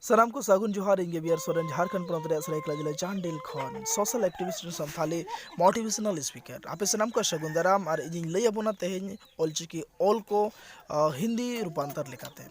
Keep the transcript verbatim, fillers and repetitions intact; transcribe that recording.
ᱥᱟᱱᱟᱢ ᱠᱚ ᱥᱟᱹᱜᱩᱱ ᱡᱚᱦᱟᱨ᱾ ᱤᱧ ᱜᱮ ᱵᱤ ᱟᱨ ᱥᱚᱨᱮᱱ, ᱡᱷᱟᱨᱠᱷᱚᱸᱰ ᱯᱚᱱᱚᱛ ᱨᱮᱭᱟᱜ ᱥᱟᱹᱨᱟᱹᱭᱠᱮᱞᱟ ᱡᱮᱞᱟ ᱪᱟᱱᱰᱤᱞ ᱠᱷᱚᱱ social activist and Santali motivational speaker᱾ ᱟᱯᱮ ᱥᱟᱱᱟᱢ ᱠᱚ ᱥᱟᱹᱜᱩᱱ ᱫᱟᱨᱟᱢ ᱟᱨ ᱤᱧᱤᱧ ᱞᱟᱹᱭ ᱟᱵᱚᱱᱟ ᱛᱮᱦᱮᱧ ᱚᱞᱪᱤᱠᱤ ᱚᱞ ᱠᱚ, ᱟ, ᱦᱤᱱᱫᱤ ᱨᱩᱯᱟᱱᱛᱚᱨ ᱞᱮᱠᱟᱛᱮ᱾